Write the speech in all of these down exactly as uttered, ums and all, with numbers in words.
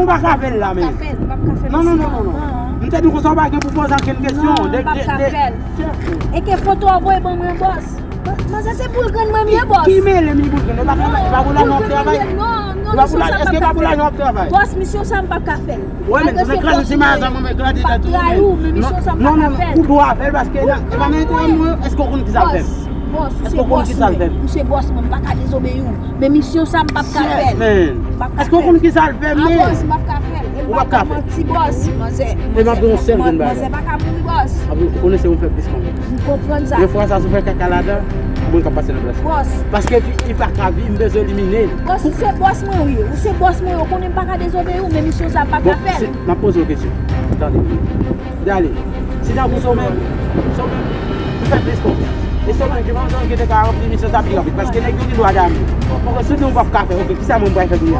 Pa ka fè l la, men. Non, non, non, non, non. M te di konsa w pa gen pou poze ankenn kesyon. Non, m p ap ka fè l. E ke foto a voye ban mwen, bòs. Manzè, se pou l grenn mwen m ye, bòs. Ki mele m pou l grenn? E pa pou lajan w ap travay? Non, non, misyon sa m p ap ka fè l. Bòs, misyon sa m p ap ka fè l. Wè, men, tounen kraze se maza mwen, men kraze tèt ou, men. Non, non, non, ou dwe fè l, paske e pa nan enterè mwen, èske w konn ki sa l fè m? Bòs, ou se bòs mwen. Ou se bòs mwen, m pa ka dezobeyi w. Men misyon sa, m p ap ka fè l. Èske w konn ki sa l fè m, men? Ah, bòs, m p ap ka fè l. Ou p ap ka fè l. Manti, bòs. Manzè, manzè pa ka mouri, bòs. Ou konnen se ou fè plis kanmenm. M konprann sa. Yon fwa sa, si w fè kaka ladan, ou menm k ap pase nan plas. Bòs. Paske vi, li pa ka viv, m bezwen elimine l. Bòs, ou se bòs mwen, wi. Ou se bòs mwen, ou konnen m pa ka dezobeyi w, men misyon sa, m p ap ka fè l. M ap poze w kesyon. Tande. Dale. Si nan pou Somèm, Somèm, ou fè plis konfyans. E Somèm ki manzè ki te ka ranpli misyon sa pi rapid, paske nèg yo gen dwa dame. Paske si nou p ap ka fè, oke, kisa mwen pral fè kounye a?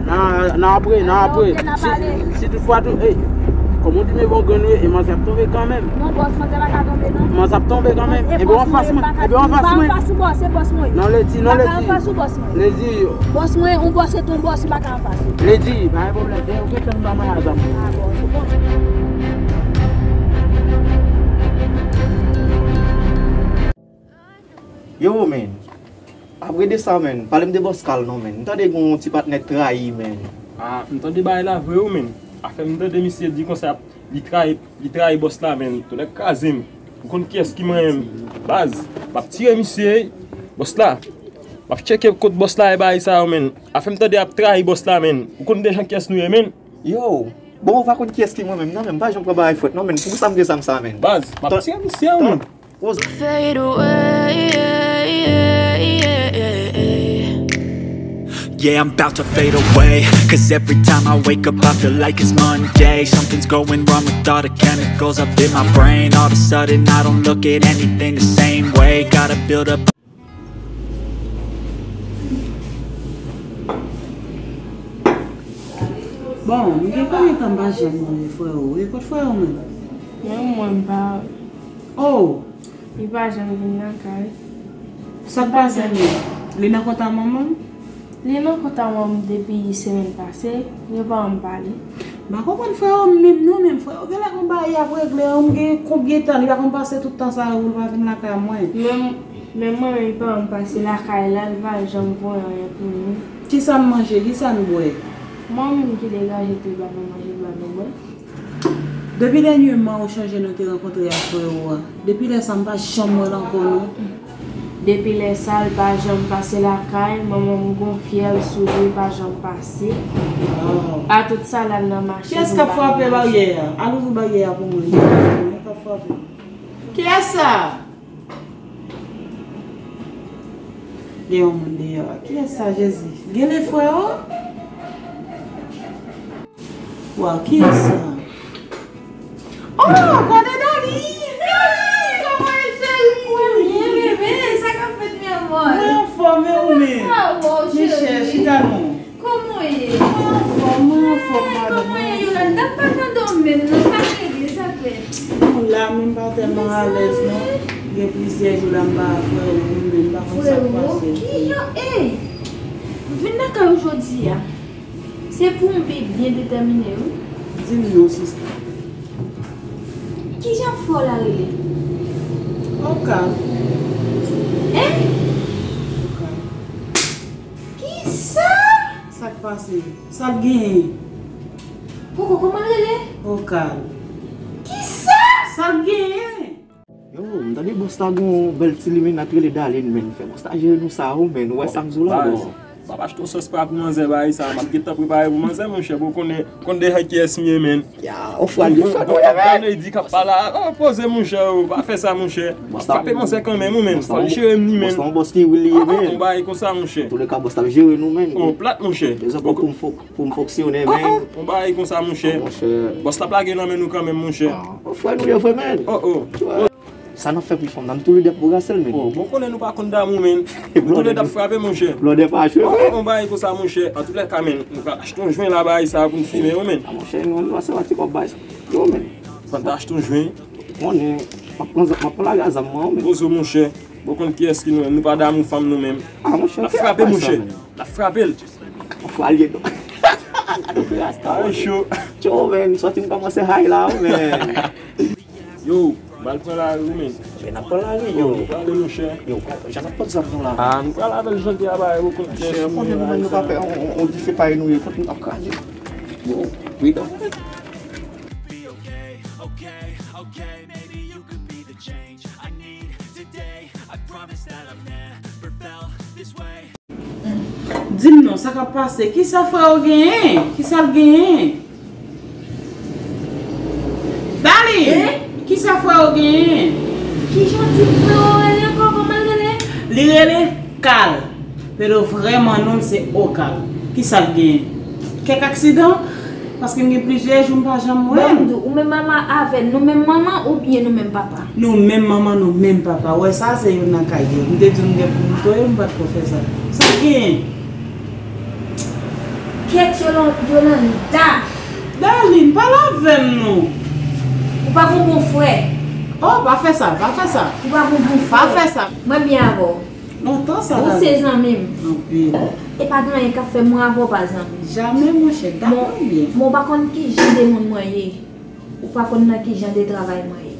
Nan, nan apre, nan apre. Si, si toutfwa tou, ey, kòman w di men bon grenn wi, e manzè ap tonbe kanmenm. Non, bòs, manzè pa ka tonbe, non. Manzè ap tonbe kanmenm. Ebyen w anfas mwen, ebyen w anfas mwen. Non, Ledi, non, Ledi. Ledi. Bòs mwen, yon bòs se ton bòs, m pa ka anfas ou. Ledi, pa gen pwoblèm. Dèyè w gentan m pa maya zam. Ah, bon, se bon. Yo, men. Apre de sa, men, pale m de bòs Kal non, men. M tande gen yon ti patnè trayi, men. Ah, m tande bagay la vre wi, men. Afè m tande misye di konsa, li trayi, li trayi bòs la, men. Tonnè kraze m. Ou konn kiyès ki manyen m? Baz, m ap tire misye, bòs la. M ap tcheke kot bòs la e bagay sa yo, men. Afè m tande ap trayi bòs la, men. Ou konn deja kiyès nou ye, men. Yo, bon, ou pa konn kiyès ki mwen menm, non, men m pa janm pran bagay frèt, non, men. Poukisa m gen zam sa, men? Baz, m ap tire misye, men. Fade away, yeah, yeah, yeah, yeah. Yeah, I'm about to fade away. Cause every time I wake up, I feel like it's Monday. Something's going wrong with all the chemicals up in my brain. All of a sudden, I don't look at anything the same way. Gotta build up. Bon, m gen konbyen tan m pa janm wè frè w? E kot frè w menm? Menm mwen, m pa. Oh! Li pa janm vin lakay. Sa k pase menm? Li nan kont a manman l? Li nan kont a manman m depi semèn pase, yo pa janm pale. M pa konprann frè w menm non, menm frè w genlè gon bagay y ap regle an, m gen konbyen tan, li pa konn pase tout tan sa yo pou l pa vin lakay mwen. Menm, menm mwen menm, li pa janm pase lakay la, li pa janm voye anyen pou nou. Kisa n manje, kisa n bwè? Mwen menm ki degaje tou ba nou manje, ba nou bwè. Depi dènyèman ou chonje nou te rankontre ak frè ou a? Depi lè sa m pa janm wè l ankò non. Depi lè sa l pa janm pase lakay, manman m gon fyèl sou li, l pa janm pase. A tout sa l al nan mache. Kiyès k ap frape baryè a? Al ouvri baryè a pou mwen. Kiyès k ap frape? Kiyès sa? Gen yon moun deyò a. Kiyès sa, Jezi? Gen le frè o? Waw, kiyès sa? Oh, gade Dali! Dali, kòman e cheri? Mwen byen, bebe. Sa k ap fèt, mi amor? Mwen anfòm, e ou menm? Mwen anfòm, cheri. Chita non. Kòman w ye? Mwen anfòm, mwen anfòm, madanm. Kòman w ye, Yolanda? M pa tande w menm non, sa k regle, sa k fèt? Nou la, men m pa tèlman alèz non. Gen plizyè jou la m pa frè ou, men m pa konn sa k pase. Frè ou? Ki jan, ey! Vin lakay ou jodi a. Se pou m byen detèmine wi. Di m non, sista. Ki jan frè w la rele? Oka. Hein? Oka. Kisa? Sa k pase? Sa l genyen? Koko, kòman l rele? Okal. Kisa? Sa l genyen? Yo, m tande bòs la gon bèl ti limena k rele Darline, men. Fè bòs la jere nou sa, o, men. Ou wè sa m di w la, bro? M ap achte yon sòs pa pou manzè, bagay sa. M ap gentan prepare pou manzè, monchè, pou konnen, konn deja kiyès m ye, men. Ya, ou fwa li, ou fwa nou ye, men. Tande di k ap pale a, o, poze, monchè, o, pa fè sa, monchè. Frape manzè kanmenm, ou, men. Fò l jere m, li, men. Bòs la, yon bòs ki real li ye, men. O, yon bagay konsa, monchè. Antouka, bòs la ap jere nou, men. O, plat, monchè. Bezwen pou m fok. Pou m fonksyone, men. O, o, yon bagay konsa, monchè. Monchè. Bòs la ap lage nan men nou kanmenm, monchè. Ah, frè nou ye vre, men. O, o. Sa n ap fè pou fanm nan, nou toulède ap brase l, men. Oh, bon, konnen nou pa konn damou, men. Nou toulède ap frape, monchè. Blòdè pa jwe, oh, men. On bagay konsa, monchè. Antouka, men, nou pral achte yon jwen la, bagay sa pou n fimen, wi, men. Ah, monchè, nou, nou, se pa ti kòb bagay sa. Yo, men. Fò n ta achte yon jwen. Konnen, m ap pran, m ap pran lagazam mwen, men. Pozo, monchè. Bon, konn kiyès ki nou menm? Nou pa damou fanm nou menm. Ah, monchè, n ap frape, monchè. N ap frape l. N ap frape l, non. Ay, cho. Cho, men, sòti m kòmanse high la, men. Yo, m pral pran lari, men. Men n ap pran lari, yo. Yo, nou prale, monchè. Yo, jan n ap pot zam nou la. Ah, nou pral avè l jan de a bagay, ou konn kiyès nou menm, nou menm, nou pa fè on, on, on dife parèy nou ye, fout nou ap kraze. Yo, wi, donk. Di m non, sa k ap pase? Kisa frè w genyen? Kisa l genyen? Darline! Hein? Kisa frè w genyen? Kijan w di frè w rele ankò? Kòman l rele? Li rele Kal. Pero vrèman non l se Okal. Kisa l genyen? Kèk aksidan? Paske m gen plizyè jou m pa janm wè l. Ban m di w, ou menm manman avè l, nou menm manman oubyen nou menm papa? Nou menm manman, nou menm papa. Ou wè sa, se youn nan kay yo. M te di w m gen pou m netwaye, m pa t ko fè sa. Sa k genyen? Kèt Yolan-, Yolanda! Darline, pale avè m non. Ou pa gon bon frè. Oh, pa fè sa, pa fè sa. Ou pa gon bon frè. Pa fè sa. Mwen byen avè w. Lontan sa, Darline. Ou se zanmi m. Anpil. E pa gen anyen k ap fè mwen avè w pa zanmi. Jamè, monchè, dakò byen. Men w pa konn ki jan de moun mwen ye. Ou pa konn nan ki jan de travay mwen ye.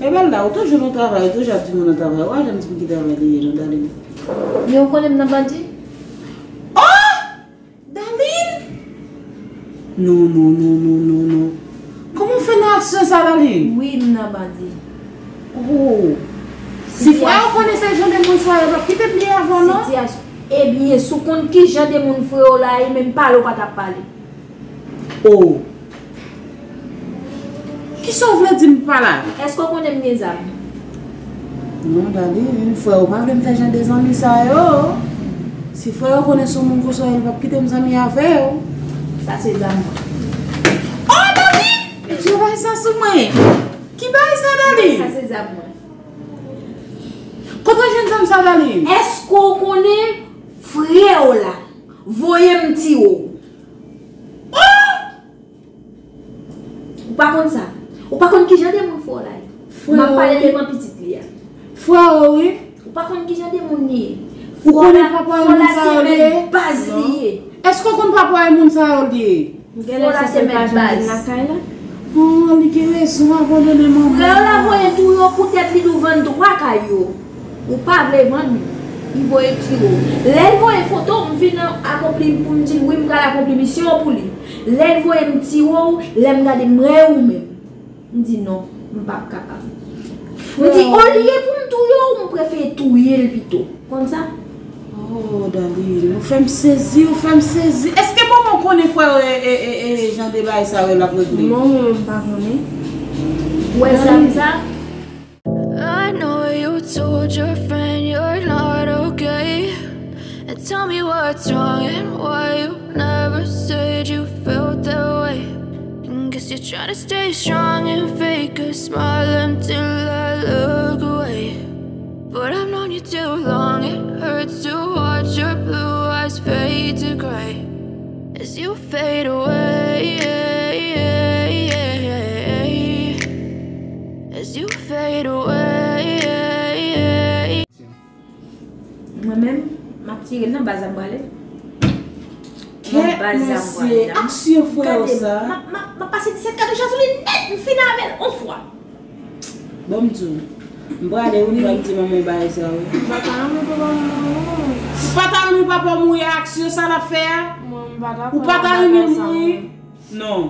E bèl la, ou toujou nan travay, ou toujou ap di moun nan travay. Ou pa janm di m ki travay li ye, non, Darline. Men ou konnen m nan bandi? Oh! Darline! Non, non, non, non, non, non. Kòman w fè nan aksyon sa, Darline? Wi, m nan bandi. Oh! Si frè w konnen se jan de moun sa yo, l p ap kite m byen avè w, non? Sitiyasyon. Ebyen, si w konn ki jan de moun frè w la ye, menm pale w pa t ap pale. Oh! Kisa w vle di m pa la? Èske w konnen m gen zam? Non, Darline, frè w pa vle m fè jan de zanmi sa yo. Si frè w konnen se yon moun konsa, li p ap kite m zanmi avè w. Sa se zam mwen. Oh, Darline! Piti, w bay sa sou mwen. Ki bay sa, Darline? Sa se zam mwen. Kote w jwenn zam sa, Darline? Èske w konnen frè w la voye m tiye w? Oh! Ou pa konn sa? Ou pa konn ki jan de moun frè w la ye? M ap pale devan pitit li a. Frè w, wi. Ou pa konn ki jan de moun li ye? Ou konnen papa moun sa yo li ye? Frè w la se mèt baz li ye. Èske w konn papa e moun sa yo li ye? Frè w la se mèt baz. Oh, li gen rezon, abandone manman. Frè w la voye touye w poutèt li di w vann twa kay yo. Ou pa vle vann li. Li voye tiye w. Lè l voye foto w, m vin akonpli pou m di l wi, m pral akonpli misyon an pou li. Lè l voye m tiye w, lè m gade m wè ou menm. M di non, m p ap kapab. M di olye pou m touye w, m prefere touye l pito. Konn sa? Oh, Darline, ou fè m sezi, ou fè m sezi. Èske manman w konnen frè w e, e, e, e jan de bagay sa yo l ap regle? Manman m pa konnen. Ou wè zam sa? I know you told your friend you're not okay. And tell me what's wrong and why you never said you felt that way. And guess you're trying to stay strong and fake a smile until I look away. But I've known you too long, it hurts to watch your blue eyes fade to gray as you fade away. As you fade away. Mwen menm, m ap tire l nan baz la m prale. Nan baz la m prale la. Aksyon frè w sa. M ap, m ap, m ap pase disèt katouch la sou li nèt, m fini avè l on fwa. Bon, m di w, m prale wi, m pral di manman w bagay sa wi. M pa ta renmen papa m mouri non. Ou pa ta renmen papa w mouri, aksyon sa l ap fè a? Mwen, m pa ta renmen bagay sa non. Non,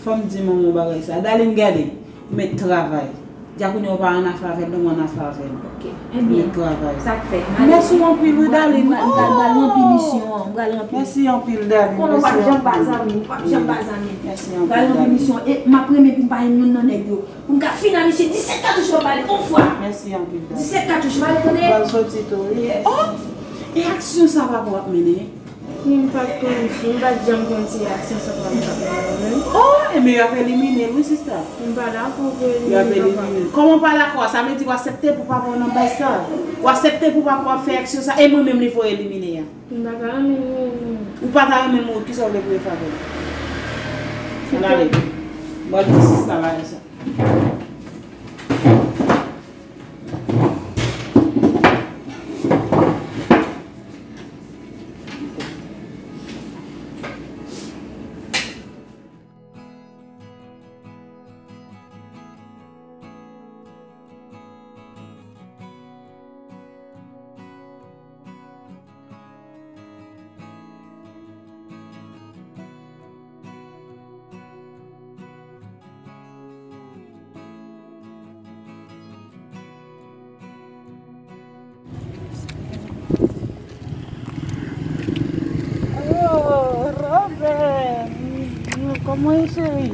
fò m di manman w bagay sa. Darline, gade, ou mèt travay. Dja kounye a ou pa annafè avè l, non, m annafè avè l. Ok. Ebyen, ou mèt travay. Sa k fèt? Mèsi anpil wi, Darline. M pral, m pral, m pral ranpli misyon an. M pral ranpli. Mèsi anpil, Darline. Konnen w p ap janm pa zanmi m, w p ap janm pa zanmi m. Mèsi anpil, Darline. M pral ranpli misyon an. E m ap renmen pou m pa jwenn youn nan nèg yo. Pou m ka fini a misye disèt katouch, m ap pale on fwa. Mèsi anpil, Darline. Disèt katouch, m pale, tande. M pral soti tou wi. Yes. Oh! E aksyon sa papa w ap mennen? M pa t konn, m pa t janm konn se aksyon sa pral fè menm. Oh, ebyen y ap elimine l wi, sista. M pa dakò pou elimine papa. Y ap elimine l. Kòman w pa dakò? Sa vle di w aksepte pou papa w nan baz sa? W aksepte pou papa w ap fè aksyon sa? E mwen menm li fò elimine a? M pa ta renmen mouri menm. Ou pa ta renmen mouri, kisa w vle pou yo fè avè w? Ann ale. Mwen di sista la sa. Oh, Robert! Kòman w ye, cheri?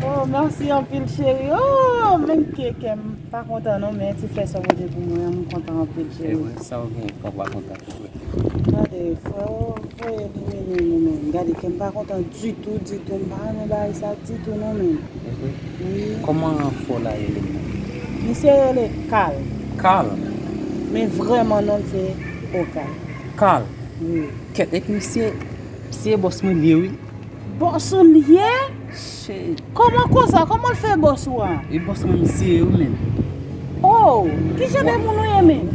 Oh, mèsi anpil, cheri. Oh, men ke kè m pa kontan non, men ti fè sa w pote pou mwen an, m kontan anpil, cheri. E vre, sa w gen kè w pa kontan pou mwen? Gade, fò w voye elimine nou menm. Gade, kè m pa kontan ditou, ditou. M pa renmen bagay sa ditou non menm. E vre? Wi. Kòman fò la rele menm? Misye rele Carl. Carl? Men vrèman non l se Okal. Carl? Wi. Kèt, epi misye, misye bòs mwen li ye wi. Bòs ou l ye? Shit. Kòman konsa? Kòman l fè bòs ou a? E bòs mwen misye ye wi menm. Oh, ki jan de moun ou ye menm?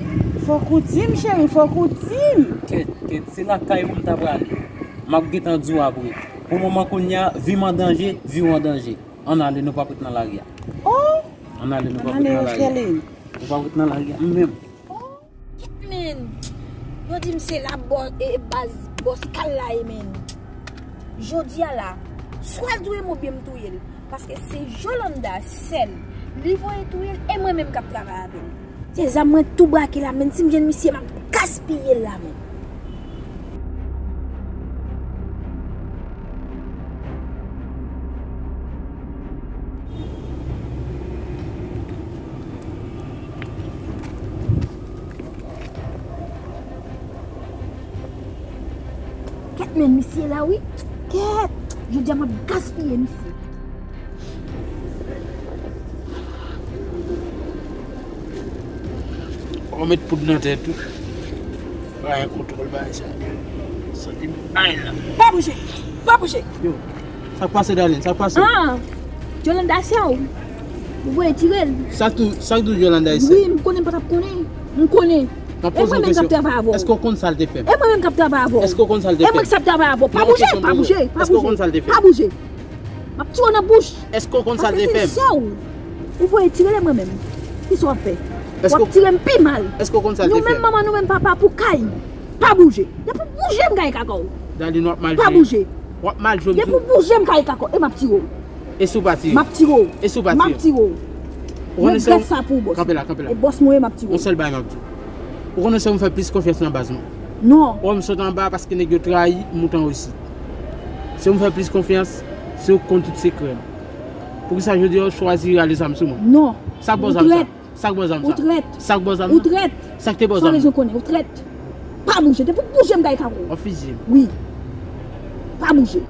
Fòk ou di m, cheri, fòk ou di m. Kèt, kèt, se lakay ou m ta prale. M ap gentan di w apre. Pou moman kounye a, vi m an danje, vi w an danje. Ann ale, nou p ap ret nan lari a. Oh! Ann ale, nou p ap ret nan lari a. Ann ale, Rocheline. Nou p ap ret nan lari a, menm. Oh! Kèt, men! Yo di m se la bò-, e, baz bòs Carl la ye, men. Jodi a la, swa l touye m oubyen m touye l. Paske se Jolanda sèl. Li voye touye l e mwen menm k ap travay avè l. Se zam mwen tou brake la, men si m jwenn misye, m ap gaspiye l la, men. Kèt, men misye la wi. Kèt, jodi a m ap gaspiye misye. Ou met poud nan tèt ou. Pa gen kontwòl bagay sa. Santi m bay la. Pa bouje! Pa bouje! Yo, sa k pase, darling? Sa k pase? Ah! Jolanda se ou. Ou voye tire l. Sa tou, sa k di w Jolanda se? Wi, m konnen m pa t ap konnen. M konnen. M ap poze yon kesyon. E mwen menm k ap travay avè w. Èske w konn sa l te fè m? E mwen menm k ap travay avè w. Èske w konn sa l te fè m? E mwen k ap travay avè w. Pa bouje, pa bouje, pa bouje. Èske w konn sa l te fè m? Pa bouje. M ap tire w nan bouch. Èske w konn sa l te fè m? Paske se sè w. Ou voye tire l e mwen menm. Kisa w ap fè? W ap tire m pi mal. Èske w konn sa l te fè m? Nou menm manman, nou menm papa pou kay. Pa bouje. Depi w bouje, m kay kaka w. Darline, w ap mal jwe. Pa bouje. W ap mal jwe, m di w. Depi w bouje, m kay kaka w. E m ap tire w. E si w pa tire? M ap tire w. E si w pa tire? M ap tire w. Ou konnen se yon... Regrèt sa pou w, bòs. Kanpe la, kanpe la. E bòs mwen ye, m ap tire w. Yon sèl bagay m ap di w. Ou konnen se yon fè plis konfyans nan baz mwen. Non. Ou wè m sot anba paske nèg yo trayi m, moute anwo isi. Se yon fè plis konfyans, se ou k konn tout sekrè m. Poukisa jodi a ou chwazi rale zam sou mwen? Non. Sa k ba w zam sa? Ou trèt. Sa k ba w zam sa? Ou trèt. Sa k ba w zam sa? Ou trèt. Sa k te ba w zam? San rezon konnen, ou trèt. Pa bouje. Depi w bouje, m kay kaka w. W ap fizye m? Wi. Pa bouje.